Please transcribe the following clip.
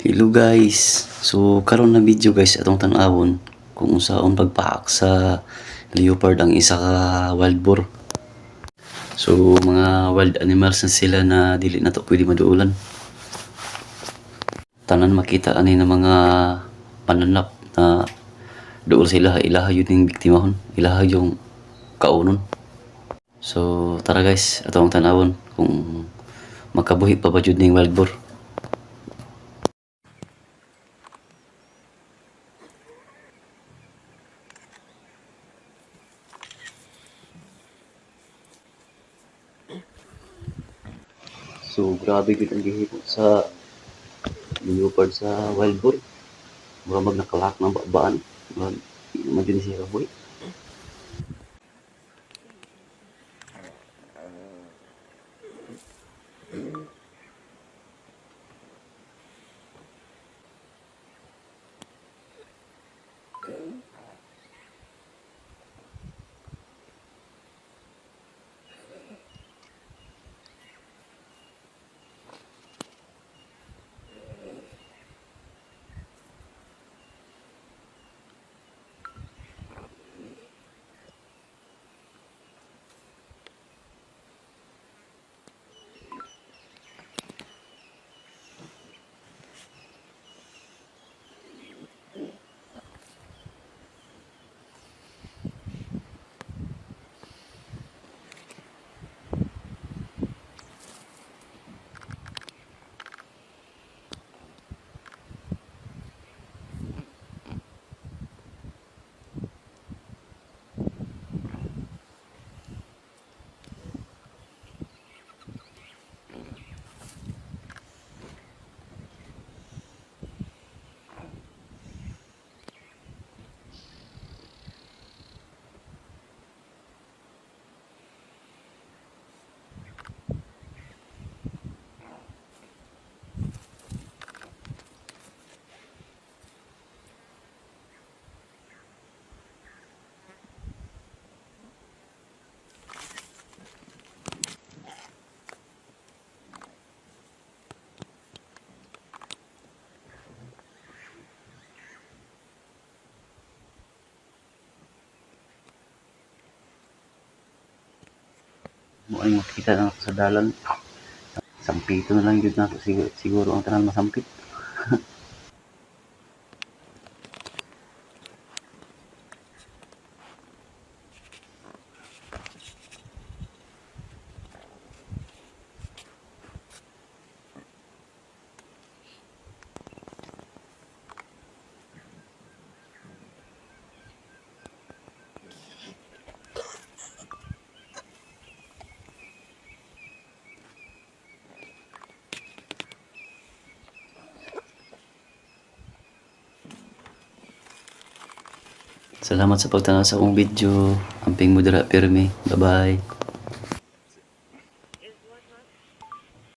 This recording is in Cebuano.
Hello guys. So karon na video guys, atong tan-awon kung unsaon pagpaak sa leopard ang isa ka wild boar. So mga wild animals na sila na dili na to pwede maduolan. Tanan makita ani ng mga pananap na duol sila, ilaha yun yung biktimahon, ilaha yung kaunon. So tara guys, atong tan-awon kung makabuhi pa ba jud ning wild boar. So grabe gid ang gihimo sa leopard sa wild boar. Mura mag nakalak ng baan. Murag di naman jud ni siya kabuhi. Mo ay makita na ako sa dalan. Sampito na lang jud nato siguro, siguro ang tanan masampit. Salamat sa pagtanaw sa akong video. Amping mo dira pirmi. Bye-bye.